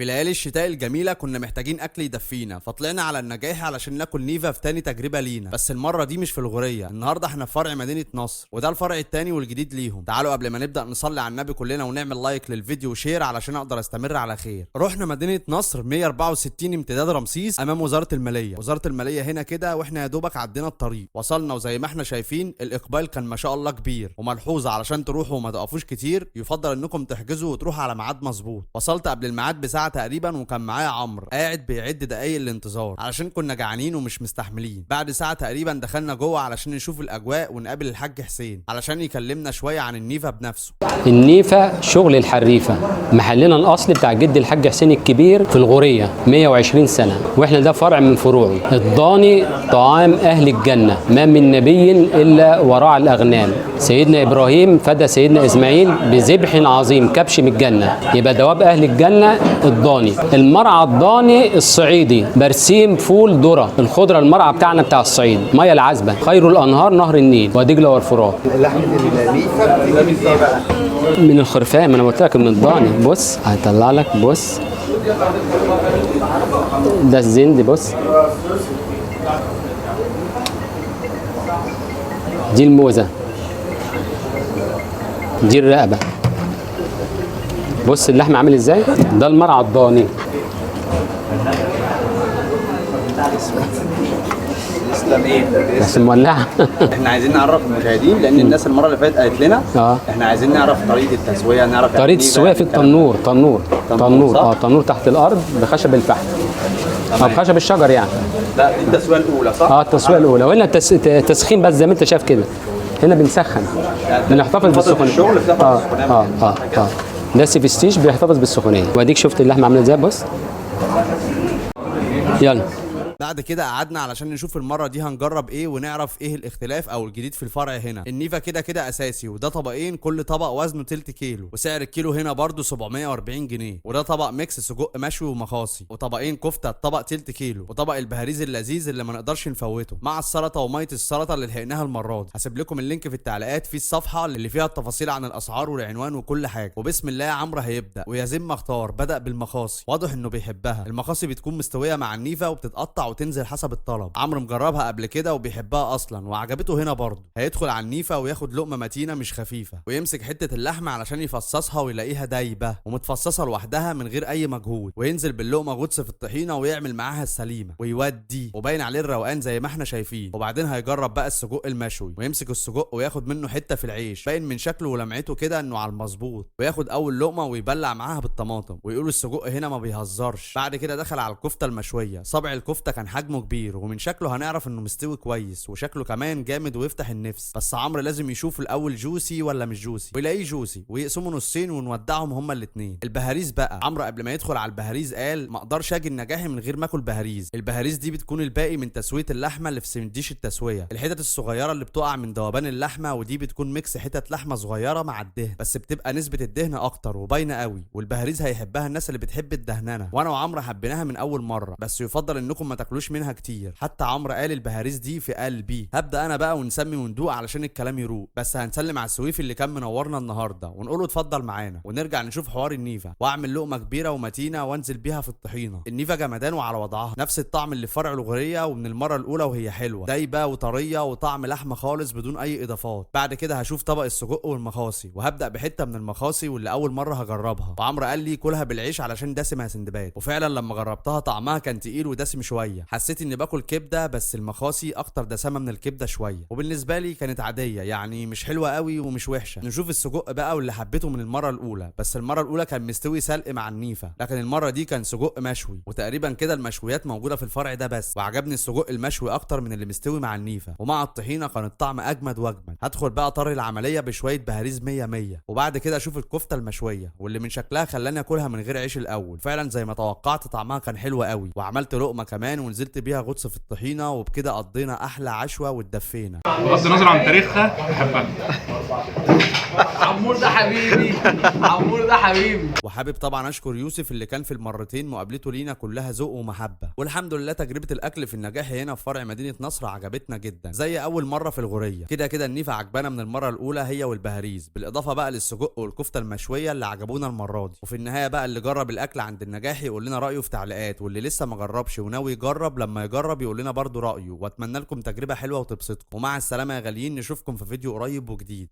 في ليالي الشتاء الجميلة كنا محتاجين أكل يدفينا، فطلعنا على النجاح علشان ناكل نيفا في تاني تجربة لينا، بس المرة دي مش في الغورية. النهاردة احنا في فرع مدينة نصر، وده الفرع التاني والجديد ليهم. تعالوا قبل ما نبدأ نصلي على النبي كلنا ونعمل like للفيديو و share علشان اقدر استمر على خير. رحنا مدينة نصر 164 امتداد رمسيس امام وزارة المالية. وزارة المالية هنا كده، واحنا يا دوبك عدينا الطريق وصلنا، وزي ما احنا شايفين الاقبال كان ما شاء الله كبير. وملحوظة علشان تروحوا وما تقفوش كتير، يفضل انكم تحجزوا وتروحوا على ميعاد مظبوط. وصلت قبل الميعاد بساعة تقريبا، وكان معايا عمرو قاعد بيعد دقايق الانتظار علشان كنا جعانين ومش مستحملين. بعد ساعة تقريبا دخلنا جوه علشان نشوف الاجواء ونقابل الحاج حسين علشان يكلمنا شوية عن النيفا بنفسه. النيفة شغل الحريفة، محلنا الأصلي بتاع جد الحاج حسين الكبير في الغورية 120 سنة، وإحنا ده فرع من فروعه. الضاني طعام أهل الجنة، ما من نبي إلا ورعى الأغنام. سيدنا إبراهيم فدى سيدنا إسماعيل بذبح عظيم كبش من الجنة، يبقى دواب أهل الجنة الضاني. المرعى الضاني الصعيدي، برسيم، فول، ذرة، الخضرة المرعى بتاعنا بتاع الصعيد، مية العذبة، خير الأنهار نهر النيل ودجلة والفرات. لحمة النيفة بتيجي من ايه بقى؟ من الخرفان، ما انا قلت لك من الضاني. بص هيطلع لك، بص ده الزند، بص دي الموزة، دي الرقبة. بص اللحم عامل ازاي، ده المرعى الضاني. تسلم ايه؟ بس مولعة. احنا عايزين نعرف المشاهدين، لان الناس المرة اللي فاتت قالت لنا احنا عايزين نعرف طريقه التسوية، نعرف يعني طريقة إيه التسوية بقى في الكلام التنور، تنور تنور، تنور، صح؟ تنور تحت الارض بخشب الفحم او بخشب الشجر يعني. ده دي التسوية الاولى صح؟ التسوية الاولى، وهنا التسخين بس زي ما انت شايف كده، هنا بنسخن، بنحتفظ فترة بالسخونيه. الشغل بتحتفظ بالسخونية صح كده؟ ده سيفستيش بيحتفظ بالسخونيه. واديك شفت اللحمة عامله ازاي، بص يلا. بعد كده قعدنا علشان نشوف المرة دي هنجرب ايه ونعرف ايه الاختلاف او الجديد في الفرع هنا. النيفا كده كده اساسي، وده طبقين كل طبق وزنه تلت كيلو، وسعر الكيلو هنا برضو 740 جنيه. وده طبق mix سجق مشوي ومخاصي، وطبقين كفتة الطبق تلت كيلو، وطبق البهاريز اللذيذ اللي ما نقدرش نفوته مع السلطة ومية السلطة اللي لحقناها المرة دي. هسيب لكم ال link في التعليقات في الصفحة اللي فيها التفاصيل عن الاسعار والعنوان وكل حاجة. وبسم الله عمرو هيبدأ، ويا زين ما اختار، بدأ بالمخاصي، واضح انه بيحبها. المخاصي بتكون مستوية مع النيفا وبتتقطع وتنزل حسب الطلب. عمرو مجربها قبل كده وبيحبها اصلا وعجبته هنا برضه. هيدخل على النيفا وياخد لقمة متينة مش خفيفة، ويمسك حتة اللحمة علشان يفصصها ويلاقيها دايبه ومتفصصه لوحدها من غير اي مجهود، وينزل باللقمه غطس في الطحينه ويعمل معاها السليمة ويودي، وباين عليه الروقان زي ما احنا شايفين. وبعدين هيجرب بقى السجق المشوي، ويمسك السجق وياخد منه حتة في العيش، باين من شكله ولمعته كده انه على المظبوط، وياخد اول لقمة ويبلع معاها بالطماطم، ويقولوا السجق هنا ما بيهزرش. بعد كده دخل على الكفتة المشويه، صبع الكفتة كان حجمه كبير ومن شكله هنعرف انه مستوي كويس، وشكله كمان جامد ويفتح النفس. بس عمرو لازم يشوف الاول juicy ولا مش juicy، ويلاقيه juicy ويقسمه نصين ونودعهم هما الاثنين. البهاريز بقى، عمرو قبل ما يدخل على البهاريز قال ما اقدرش اجي النجاحي من غير ما اكل بهاريز. البهاريز دي بتكون الباقي من تسويه اللحمة اللي في سنديش التسوية، الحتت الصغيرة اللي بتقع من ذوبان اللحمة، ودي بتكون mix حتت لحمه صغيرة مع الدهن، بس بتبقى نسبه الدهن اكتر وباينه قوي. والبهاريز هيحبها الناس اللي بتحب الدهننه، وانا وعمرو حبيناها من اول مرة، بس يفضل انكم ما تاكلوش منها كتير. حتى عمرو قال البهاريز دي في قلبي. هبدا انا بقى ونسمي وندوق علشان الكلام يروق، بس هنسلم على السويفي اللي كان منورنا النهارده ونقول له اتفضل معانا، ونرجع نشوف حوار النيفا، واعمل لقمة كبيرة ومتينه وانزل بيها في الطحينه. النيفا جمدان وعلى وضعها، نفس الطعم اللي في فرع الغورية، ومن المرة الاولى وهي حلوة دايبه وطريه وطعم لحمه خالص بدون اي اضافات. بعد كده هشوف طبق السجق والمخاصي، وهبدا بحته من المخاصي واللي اول مرة هجربها، وعمرو قال لي كلها بالعيش علشان دسمة يا سندباد، وفعلا لما جربتها طعمها كان تقيل ودسم شوية، حسيت اني باكل كبده، بس المخاصي اكتر دسمة من الكبده شوية، وبالنسبة لي كانت عادية يعني مش حلوة قوي ومش وحشة. نشوف السجق بقى واللي حبيته من المرة الاولى، بس المرة الاولى كان مستوي سلق مع النيفه، لكن المرة دي كان سجق مشوي، وتقريبا كده المشويات موجودة في الفرع ده بس، وعجبني السجق المشوي اكتر من اللي مستوي مع النيفه، ومع الطحينه كان الطعم اجمد واجمد. هدخل بقى طري العملية بشوية بهاريز 100 100، وبعد كده اشوف الكفتة المشويه واللي من شكلها خلاني اكلها من غير عيش الاول، فعلا زي ما توقعت طعمها كان حلو قوي، وعملت لقمة كمان. ونزلت بيها غطس في الطحينه، وبكده قضينا احلى عشوه واتدفينا. بغض النظر عن تاريخها بحبها. عمور ده حبيبي، عمور ده حبيبي. وحابب طبعا اشكر يوسف اللي كان في المرتين مقابلته لينا كلها ذوق ومحبه. والحمد لله تجربه الاكل في النجاحي هنا في فرع مدينة نصر عجبتنا جدا زي اول مرة في الغوريه. كده كده النيفه عجبانا من المرة الاولى هي والبهاريز، بالاضافة بقى للسجق والكفته المشويه اللي عجبونا المرة دي. وفي النهاية بقى اللي جرب الاكل عند النجاحي يقول لنا رايه في تعليقات، واللي لسه ما جربش وناوي يجرب لما يجرب يقول لنا برضو رايه. واتمنى لكم تجربه حلوة وتبسطكم. ومع السلامة يا غاليين، نشوفكم في فيديو قريب وجديد.